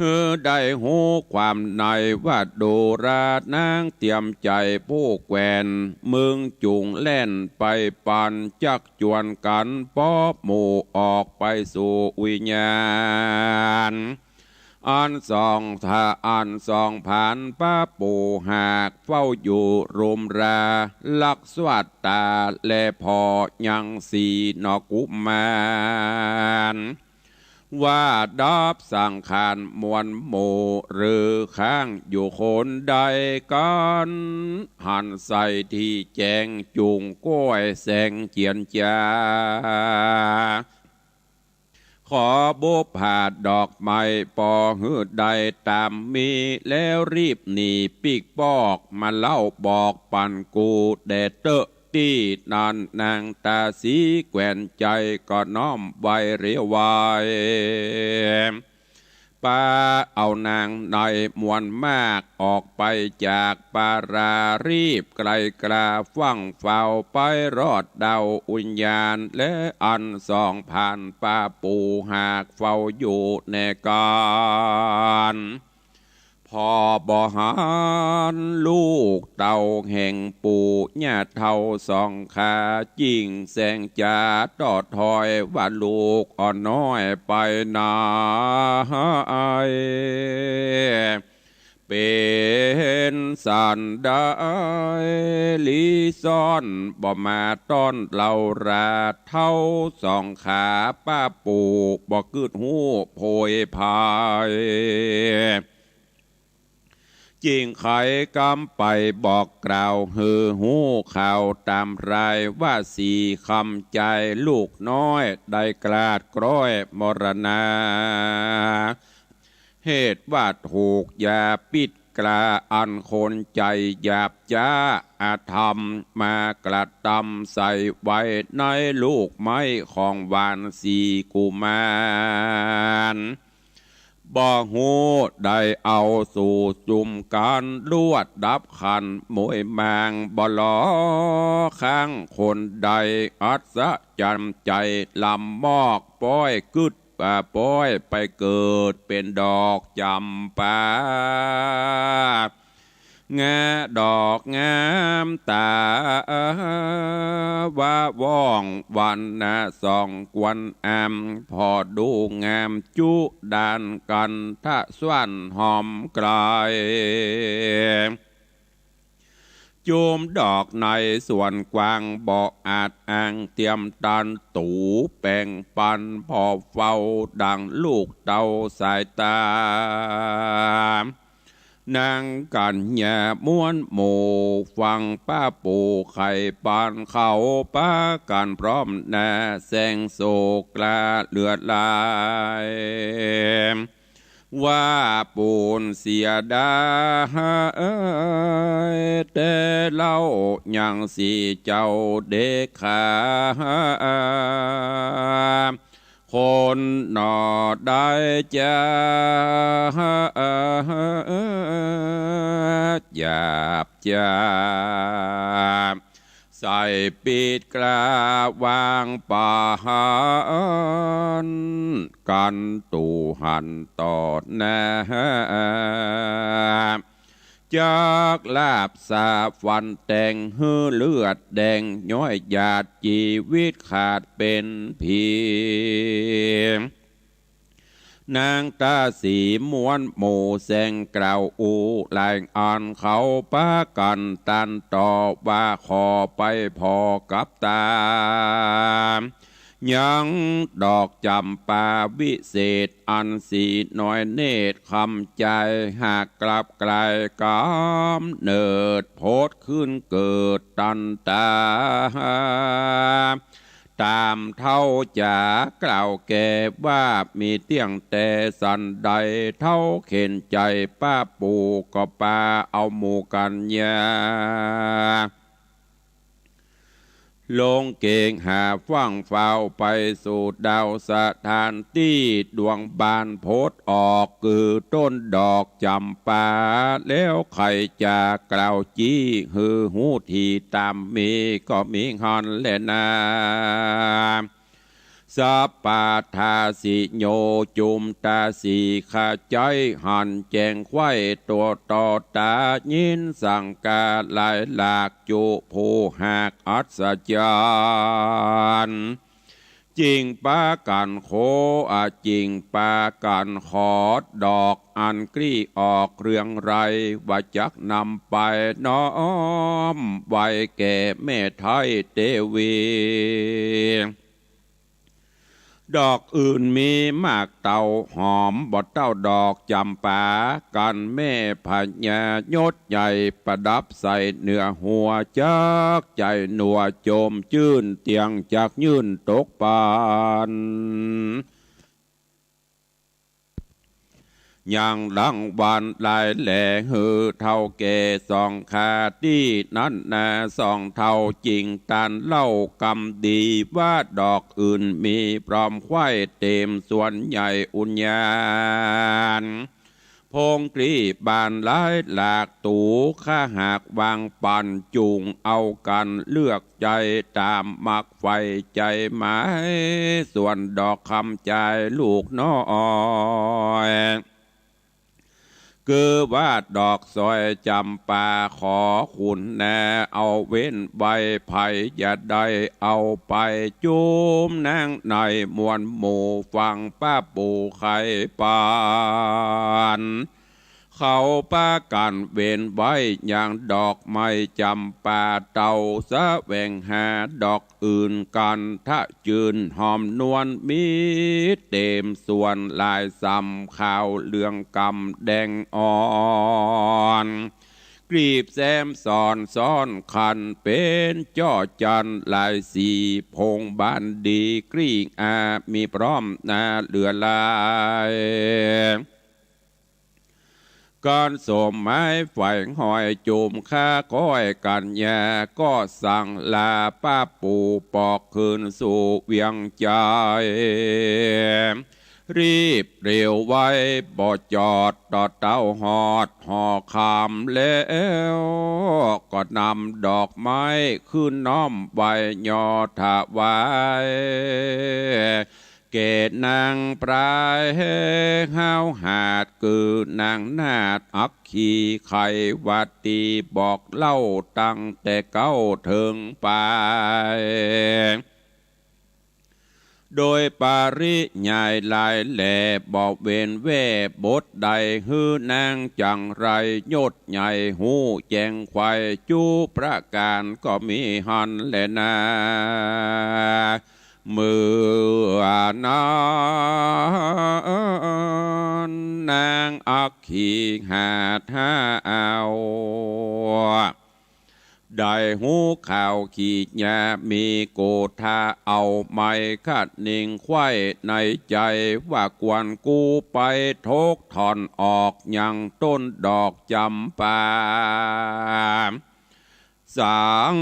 หื้อได้ฮู้ความในว่า ดูรา นางเตียมใจ๋ผู้แขวน มึงจุ่งแล่นไปปัน จักจวนกั๋นป๊อหมู่ออกไปสู่วิญญาณ อันสอง อันสองผาน ป้าปู่หากเฝ้าอยู่รุมรา ลักษวัตตาแลผ่อยังสีหนอกุมาร ว่าดับสังขารมวลหมู่ หรือค้างอยู่คนใดกั๋น หันใส่ตี้แจ้งจุ่งก้อยแสงเจียรจา ขอบุปผาดอกไม้ปอหื้อได้ต๋ามมี แล้วรีบหนีปิ๊กปอก มาเล่าบอกปันกูแด่เต๊อะ ตี้นั้นนางตาสีแขวนใจ๋ก็น้อมไหว้เรียวไหว้ ปาเอานางในมวลมากออกไปจากปารา รีบไกลกล้าฟั่งเฝ้าไปรอดดาววิญญาณ และอันสองผานป้าปู่หากเฝ้าอยู่แน่กั๋น ผ่อบ่หันลูกเต้าแห่งปู่ ย่าเฒ่าสองขา จิ่งแสงจ๋าต่อถ้อยว่า ลูกอ่อนน้อยไปไหน เป๋นสันใด ลีซ่อนบ่มาต้อนเล่ารา เฒ่าสองขาป้าปู่ บ่กึ๊ดฮู้โผยภัย จิ่งไขกำไปบอกกล่าว หื้อฮู้ข่าวต๋ามรายว่า สีคำใจ๋ลูกน้อย ได้กลาดกร้อยมรณา เหตุว่าถูกยาพิษกล้า อันคนใจ๋หยาบจ๊า อธรรมมากระตำใส่ไว้ ในลูกไม้ของหวานสีกุมาร บ่ฮู้ได้เอาสู่จุ่มกั๋น ลวดดับขันมวยมาง บ่หลอค้างคนใด อัศจรรย์ใจ๋ลำมอก ป้อยกึ๊ด ป้อยไปเกิดเป๋นดอกจ๋ำปา งาดอกงามต๋า ว่าว่องวรรณะส่องควรอำ ผ่อดูงามจุดานกั๋น ทะส่วนหอมไกล จุ่มดอกในสวนกว้าง บ่อาจอ้างเตียมตัน ตู๋แป๋งปันผ่อเฝ้า ดังลูกเต้าสายต๋า นางกัญญามวลหมู่ ฟังป้าปู่ไขปัน เขาปากั๋นพร้อมหน้า แสงโศกกล้าเลือดไหล ว่าปูนเสียดาย แต่เล่ายังสีเจ้าเดชขา คนหนอได้จ๊า หยาบจ๊า ใส่ปิดกล้าวางปาน กั๋นตูหันต่อหน้า จักลาบสาฟันแต่ง หื้อเลือดแดงย้อยหยาด จีวิตขาดเป๋นผี นางตาสีมวลหมู่แสงกล่าวอู้หลายอัน เขาปากั๋นตันต่อว่า ขอไปผ่อกับต๋า ยังดอกจ๋ำปาวิเศษ อันสีน้อยเนตรคำใจ๋ หากกลับกลายก๋ำเนิด โผดขึ้นเกิดตันต๋า ต๋ามเฒ่าจ๋ากล่าวแก่ว่า มีเตี้ยงแต่สันใด เฒ่าเข็ญใจ๋ป้าปู่ ก็ปาเอาหมู่กัญญา ลงเก๋งหาฟั่งเฝ้าไปสู่ดาวสถานตี้ ดวงบานโผดออก คือต้นดอกจ๋ำปา แล้วใค่จะกล่าวจี้ หื้อฮู้ตี้ต๋ามมี ก็มีหั้นแลนา สัพพะทาสิโย จุมตาสีขจายหันแจ้งไขว้ ตั๋วต่อต๋ายินสังกาหลายหลาก จุผู้หากอัศจรรย์ จิ่งปากั๋นโข อะ จิ่งปากั๋นขอดอกอันกลี้ออกเรืองไร้ ว่าจักนำไปน้อมไหว้แก่แม่ไท้เตวี ดอกอื่นมีมากเต้าหอม บ่เต้าดอกจ๋ำปากั๋นแม่พญายศใหญ่ ประดับใส่เหนือหัว จักใจ๋หนัวโจมจื้น เตียงจักยื่นตกปั๋น ยังรางวัลหลายแล หื้อเฒ่าแก่สองข้าตี้นั้นนา สองเฒ่าจิ่งตานเล่ากำดี ว่าดอกอื่นมีพร้อมไขว้เต๋มสวนใหญ่อุญญาณ พงกลี้บานหลายหลาก ตั๋วข้าหากวางปั๋น จุ่งเอากั๋นเลือกใจ๊ต๋ามมักใฝ่ใจ๋หมาย ส่วนดอกคำจายลูกน้อย คือว่าดอกสอยจ๋ำปา ขอขุนนาเอาเว้นไว้ ใผอย่าได้เอาไป จุมนางในมวลหมู่ฟังป้าปู่ไขปั๋น เขาปากั๋นเว้นไว้ยังดอกไม้จ๋ำปา เต้าแสวงหาดอกอื่นกั๋น ถ้าจื้นหอมนวลมีเต๋มสวนหลายส่ำ ขาวเหลืองกำแดงอ่อน กลีบแซมซ้อนซ้อนขัน เป๋นจ้อจันทร์หลายสี พงบานดีกลี้อา มีพร้อมนาเหลือหลาย ก๋านสมหมายใฝ่ห้อย จุมข้าก้อยกัญญา ก็สั่งลาป้าปู่ปอกคืนสู่เวียงใจ๋ รีบเร็วไวบ่จอด ต่อเต้าฮอดหอคำแล้ว ก็นำดอกไม้ขึ้นน้อมไหว้ ย่อถวาย แก่นางปลายห้าวหาด คือนางนาฏอัคคีไขวตี บอกเล่าตั้งแต่เก๊าเถิงปลาย โดยปริยายหลายแล บ่เว้นแว่บทใด หื้อนางจังไรยศใหญ่ ฮู้แจ้งไขว้จุประก๋าน ก็มีหั้นแลนา เมื่อนั้นนางอัคคีหาดหาเอา ได้ฮู้ข่าวขีญา มีโกธาเอาไม้คะนิงไขว้ในใจ๋ ว่าควรกู้ไปถกถอนออกยังต้นดอกจ๋ำปา สัง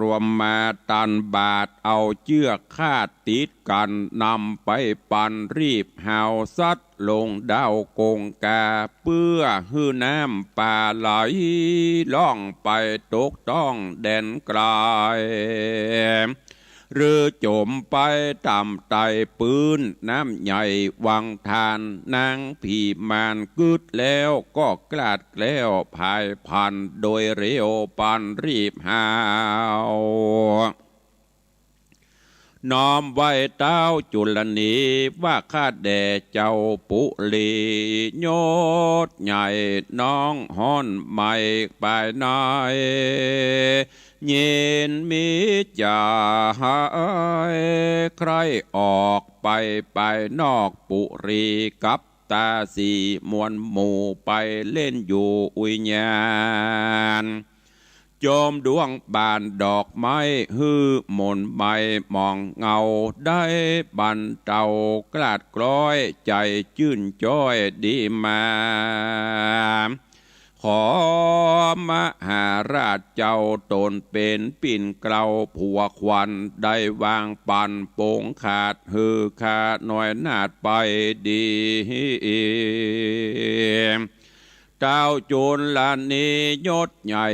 รวมมาตันบาตร เอาเจื้อกคาดติดกั๋น นำไปปั่นรีบหาวสัตว์ลงด้าวกงกา เปื้อหื้อน้ำปาไหลล่องไปตกต๊องแดนไก๋ หรือจ๋มไปต่ำใต้ปื๊นน้ำใหญ่วังธาร นางผีมารกึ๊ดแล้วก็กล้าดแคล้วผายพลัน โดยเร็วปั่นรีบหาว น้อมไหว้ต้าวจุลนี ว่าข้าแด่เจ้าปุรียศใหญ่ น้องฮ้อนไหม้ปายใน เย็นมีใจ๋ใคร่ออกไปปายนอกปุรี กับตาสีมวลหมู่ไปเล่นอยู่อุยยาน จอมดวงบานดอกไม้หื้อหม่นไหม้หมองเงา ได้บรรเทากล้าดกล้อยใจ๋จื้นจ้อยดีมา ขอมหาราชเจ้าตนเป๋นปิ่นเกล้าผัวขวัญ ได้วางปั๋นปงขาดหื้อข้าน้อยนาฏไปดี ต เต้าจุลนียศใหญ่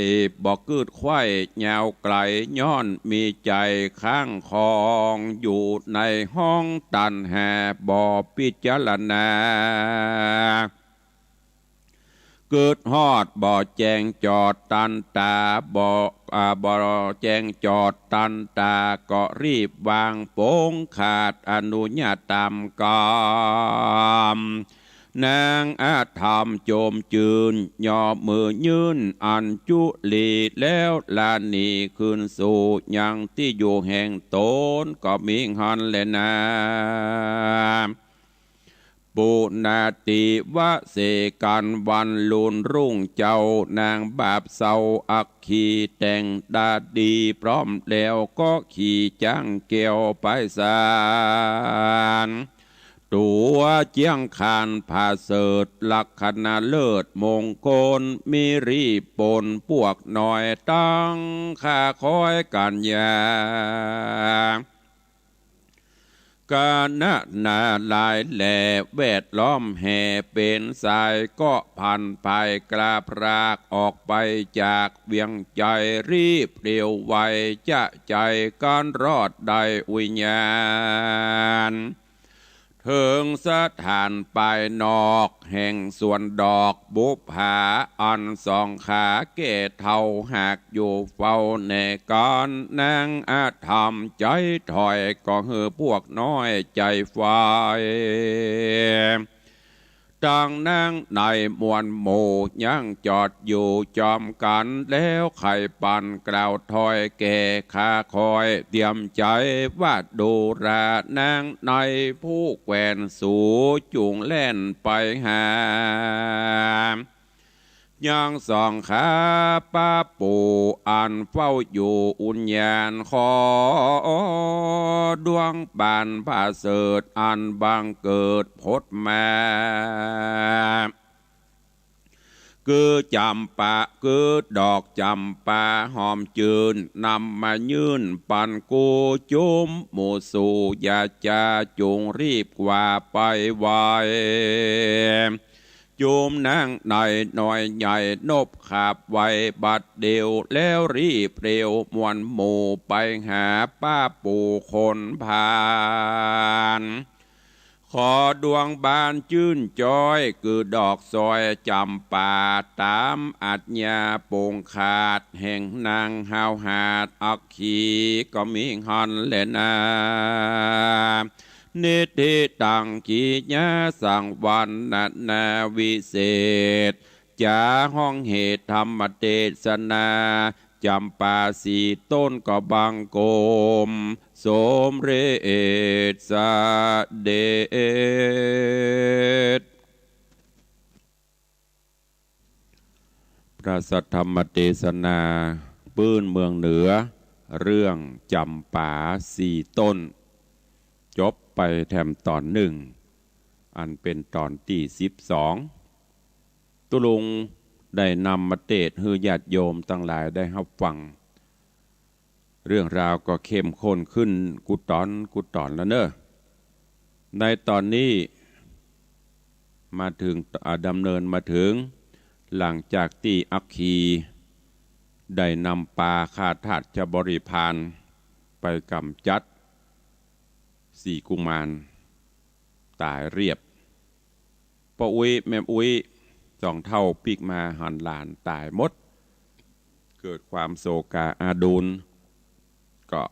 บ่กึ๊ดไขว้ยาวไก๋ ย้อนมีใจ๋ค้างคอง อยู่ในห้องตัณหา บ่พิจารณา กึ๊ดฮอดบ่แจ้งจอดตันต๋า บ่ อ่า บ่แจ้งจอดตันต๋า ก็รีบวางป๋งขาด อนุญาตต๋ามกำ นางอธรรมโจมจืน ยอมือยื่นอัญจุลี แล้วลาหนีคืนสู่ยังตี้อยู่แห่งต๋น ก็มีหั้นแลนา ปุณณาติวเสกัณฑ์วันลุนรุ่งเจ้า นางบาปเศร้าอัคคี แต่งต๋าดีพร้อมแล้ว ก็ขี่จ๊างแก้วไปสาน ตั๋วเจียงคานผาเสริฐ ลักขณะเลิศมงคล มีรีบปนปวกน้อย ตั้งค่าคอยกั๋นอย่าง คณะนาหลายแหล่แวดล้อมแห่เป๋นสาย ก็ผันผายกล้าพรากออกไปจากเวียงใจ๋ รีบเร็วไวจะใจ๋ ก้านรอดได้อุยยาน เถิงสถานปายนอกแห่งสวนดอกบุปผา อันสองขาแก่เฒ่าหากอยู่เฝ้าแหน่กั๋น นางอธรรมใจ๋ถอย ก็หื้อปวกน้อยใจ๋ไฟ ตังนางในมวลหมู่ยังจอดอยู่จอมกั๋น แล้วใค่ปันกล่าวถ้อยแก่ข้าคอย เตรียมใจ๋ว่าดูรา นางในผู้แควนสูจุ่งแล่นไปหา ยังสองขาป้าปู่อันเฝ้าอยู่อุญญาณ ขอดวงบานผาเสริฐอันบังเกิดผุดมา คือจ๋ำปา คือดอกจ๋ำปาหอมจืน นำมายื่นปันกู้จุมหมู่สู อย่าจาจุ่งรีบกว่าไปไว จุมนางในน้อยใหญ่นบขาบไวบัดเดียว แล้วรีบเร็วมวลหมู่ไปหาป้าปู่คนพาล ขอดวงบานจื้นจ้อย คือดอกซอยจ๋ำปา ต๋ามอัจญาปงขาด แห่งนางฮาวหาดอัคคี ก็มีหั้นแลนา นิทธิตังกิยาสังวรรณนาวิเศษ จ๋าฮ้องเหตุธรรมเตสนา จ๋ำปาสี่ต้นก็บังคม สมเร็จเสด็จ พระสัทธรรมเตสนาปื้นเมืองเหนือ เรื่องจ๋ำปาสี่ต้น จบไปแถมต๋อนนึ่ง อันเป๋นต๋อนตี้สิบสอง ตุ๊ลุงได้นำมาเตสน์หื้อญาติโยมตังหลายได้ฮับฟัง เรื่องราวก็เข้มข้นขึ้นกู้ต๋อนกู้ต๋อนแล้วเน่อ ในต๋อนนี้มาเถิง อ่า ดำเนินมาเถิง หลังจากตี้อัคคีได้นำปาข้าทาสจบริพารไปก๋ำจัดสี่กุมาร ต๋ายเรียบ ป้ออุ๊ยแม่อุ๊ยสองเฒ่าปิ๊กมาหันหลานต๋ายหมด เกิดความโศกาอาดูล ก็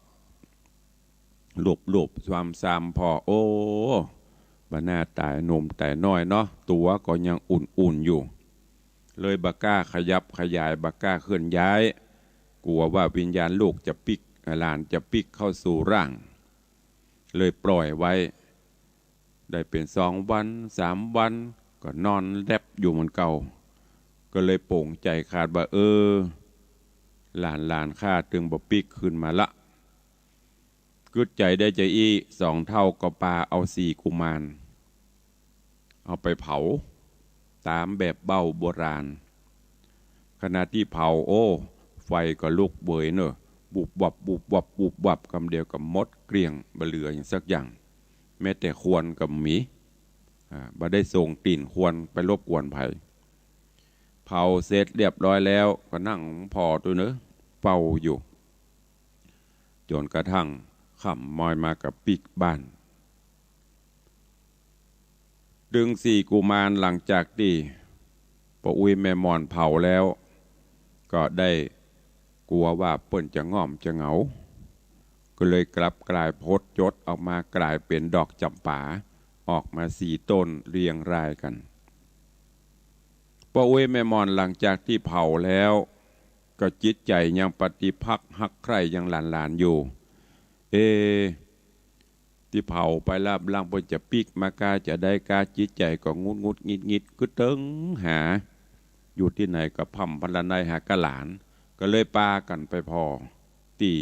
ลูบๆ ซวมซามผ่อ โอ้ บ่าหน้าต๋ายหนุ่มต๋ายน้อยเนาะ ตั๋วก็ยังอุ่นๆ อยู่ เลยบ่กล้าขยับขยาย บ่กล้าเคลื่อนย้าย กั๋วว่าวิญญาณลูกจะปิ๊ก หลานจะปิ๊กเข้าสู่ร่าง เลยปล่อยไว้ ได้เป๋นสองวันสามวัน ก็นอนแล็บอยู่เหมือนเก่า ก็เลยโป๋งใจ๋ขาดว่า เออ หลานๆ ข้าตึงบ่ปิ๊กคืนมาละ กึ๊ดใจ๋ได้จาอี้ สองเฒ่าก็ปาเอาสี่กุมาร เอาไปเผา ต๋ามแบบเบ้าโบราณ ขณะตี้เผา โอ้ ไฟก็ลุกเวยเน่อ บุบวับ บุบวับ บุบวับ กำเดียวก็หมดเกลี้ยง บ่เหลือหยังสักอย่าง แม้แต่ควันก็บ่มี อ่า บ่ได้ส่งกลิ่นควันไปรบกวนใผ เผาเสร็จเรียบร้อยแล้วก็นั่งผ่อตั๋วเน่อ เฝ้าอยู่ จ๋นกระทั่งค่ำมอยมาก็ปิ๊กบ้าน ตึงสี่กุมารหลังจากตี้ป้ออุ๊ยแม่หม่อนเผาแล้ว ก็ได้กั๋วว่าเปิ้นจะง่อมจะเหงา ก็เลยกลับกลายพจน์จดออกมากลายเป๋นดอกจ๋ำปา ออกมาสี่ต้นเรียงรายกั๋น ป้ออุ๊ยแม่หม่อนหลังจากตี้เผาแล้ว ก็จิตใจ๋ยังปฏิภักษ์ฮักใคร่ยังหลานๆ อยู่ เอ ตี้เผาไปแล้วบ่าเปิ้นจะปิ๊กมาก้าจะใดก้า จิตใจ๋ก็งุดงุดงิดงิด กึ๊ดเติงหา อยู่ตี้ไหนก็พร่ำพรรณนาหาก้าหลาน ก็เลยปากั๋นไปผ่อตี้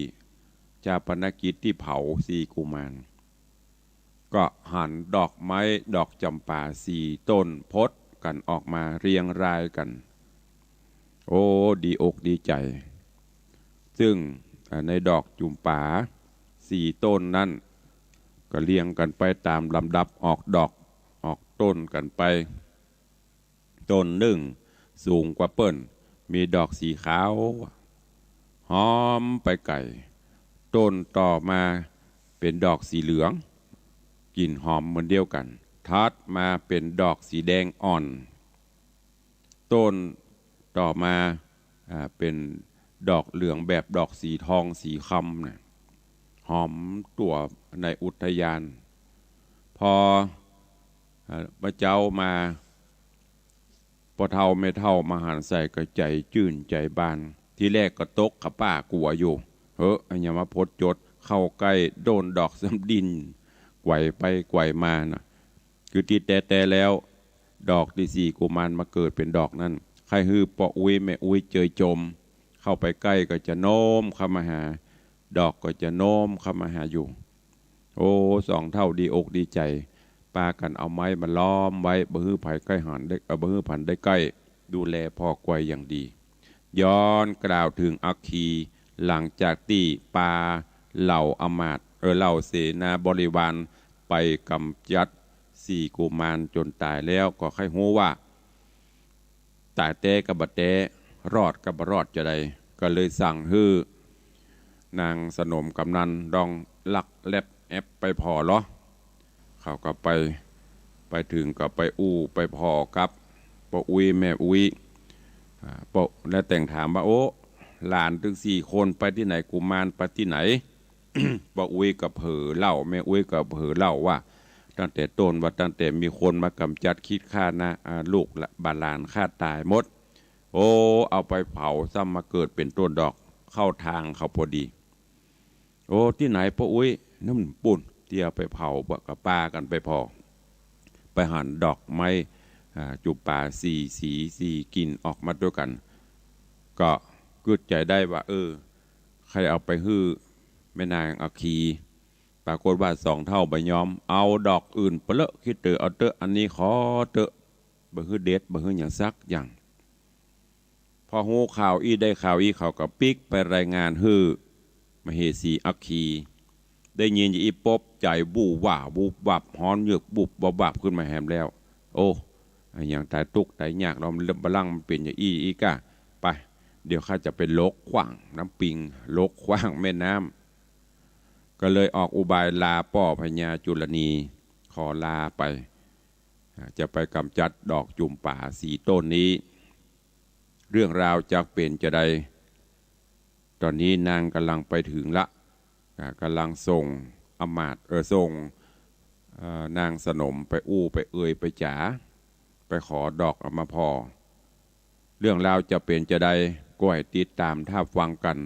ฌาปนกิจตี้เผาสี่กุมาร ก็หันดอกไม้ดอกจ๋ำปาสี่ต้นพจน์กั๋นออกมาเรียงรายกั๋น โอ้ ดีอกดีใจ๋ ซึ่ง อ่า ในดอกจ๋ำปาสี่ต้นนั้น ก็เรียงกั๋นไปต๋ามลำดับออกดอกออกต้นกั๋นไป ต้นนึ่งสูงกว่าเปิ้น มีดอกสีขาว หอมไปไก๋ ต้นต่อมาเป๋นดอกสีเหลือง กลิ่นหอมเหมือนเดียวกั๋น ถัดมาเป๋นดอกสีแดงอ่อน ต้นต่อมา อ่า เป๋นดอกเหลืองแบบดอกสีทองสีคำน่ะ หอมตั๋วในอุทยาน พอ อ่า ป้อเจ๊ามา ป้อเฒ่าแม่เฒ่ามหันต์ใส่ก็ใจ๋จื้นใจ๋บาน ทีแรกก็ตกขะป๊ากั๋วอยู่ เฮ้อ อันหยังมาพจน์จด เข้าใก้โดนดอกซ้ำดิ้นไกว่ไปไกว่มาน่ะ คือตี้แต๊ๆ แล้ว ดอกตี้สี่กุมารมาเกิดเป๋นดอกนั้น ใค่หื้อป้ออุ๊ยแม่อุ๊ยเจยจม เข้าไปใก้ก็จะโน้มเข้ามาหา ดอกก็จะโน้มเข้ามาหาอยู่ โอ้ สองเฒ่าดีอกดีใจ๋ ปากั๋นเอาไม้มาล้อมไว้ บ่หื้อใผใก้หันได้ เอ่อ บ่หื้อใผได้ใก้ ดูแลผ่อไกว่อย่างดี ย้อนกล่าวเถิงอัคคี หลังจากตี้ปาเหล่าอำมาตย์ เอ่อ เหล่าเสนาบริวารไปก๋ำจัดสี่กุมารจ๋นต๋ายแล้ว ก็ใค่ฮู้ว่า ต๋ายแต๊กับบ่แต๊ รอดกับบ่รอดจาใด ก็เลยสั่งหื้อนางสนมกำนันลองลักแล็บแอ็บไปผ่อลอ เขาก็ไป ไปเถิงก็ไปอู้ไปผ่อกับป้ออุ๊ยแม่อุ๊ย อ่า ป้อ แล้วแต่งถามว่า โอ้ หลานตึงสี่คนไปตี้ไหน กุมารไปตี้ไหน ป้ออุ๊ยก็เผยเล่า แม่อุ๊ยก็เผยเล่าว่า ตั้งแต่ต้นว่าตั้งแต่มีคนมาก๋ำจัดคิดฆ่านะ อ่า ลูกหลาน บ่าหลานข้าต๋ายหมด โอ้ เอาไปเผาซ้ำมาเกิดเป๋นต้นดอก เข้าตางเขาพอดี โอ้ ตี้ไหนป้ออุ๊ย นั่นปุ้น ตี้เอาไปเผา ป้อก็ปากั๋นไปผ่อ ไปหันดอกไม้ อ่า จ๋ำปาสี่สีสี่กลิ่นออกมาตวยกั๋น ก็กึ๊ดใจ๋ได้ว่า เออ ใค่เอาไปหื้อแม่นางอัคคี ปรากฏว่าสองเฒ่าบ่ยอม เอาดอกอื่นไปเลอะ คิดเต๋อเอาเต๊อะ อันนี้ขอเต๊อะ บ่หื้อเด็ด บ่หื้อหยังสักอย่าง พอฮู้ข่าวอี้ได้ข่าวอี้ เขาก็ปิ๊กไปรายงานหื้อมเหสีอัคคี ได้ยินอย่างอี้ปุ๊บ ใจ๋บู่หว่าบูบวับ ฮ้อนเยือกบุบวับวับขึ้นมาแหมแล้ว โอ้ อะหยังต๋ายตุ๊กต๋ายยากเนาะ บ่ลังมันเป๋นอย่างอี้อี้ก้า ไป เดี๋ยวข้าจะไปลกขว้างน้ำปิง ลกขว้างแม่น้ำ ก็เลยออกอุบายลาป้อพญาจุลนี ขอลาไป อ่า จะไปก๋ำจัดดอกจ๋ำปาสี่ต้นนี้ เรื่องราวจักเป๋นจาใด ต๋อนนี้นางก่ำลังไปเถิงละ อ่า ก่ำลังส่งอำมาตย์ เออ ส่ง เอ่อ นางสนมไปอู้ไปเอ่ยไปจ๋า ไปขอดอกเอามาผ่อ เรื่องราวจะเป๋นจาใด ก็หื้อติดต๋ามถ้าฟังกั๋น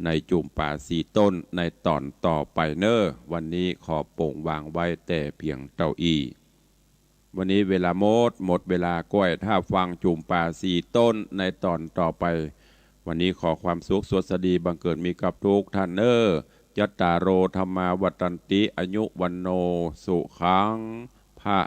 ในจ๋ำปาสี่ต้นในต๋อนต่อไปเน่อ วันนี้ขอป๋งวางไว้แต่เพียงเต้าอี้ วันนี้เวลาหมด หมดเวลา ก็หื้อถ้าฟังจ๋ำปาสี่ต้นในต๋อนต่อไป วันนี้ขอความสุขสวัสดีบังเกิดมีกับทุกท่านเน่อ จัตตาโร ธัมมา วัฑฒันติ อายุ วัณโณ สุขัง พะ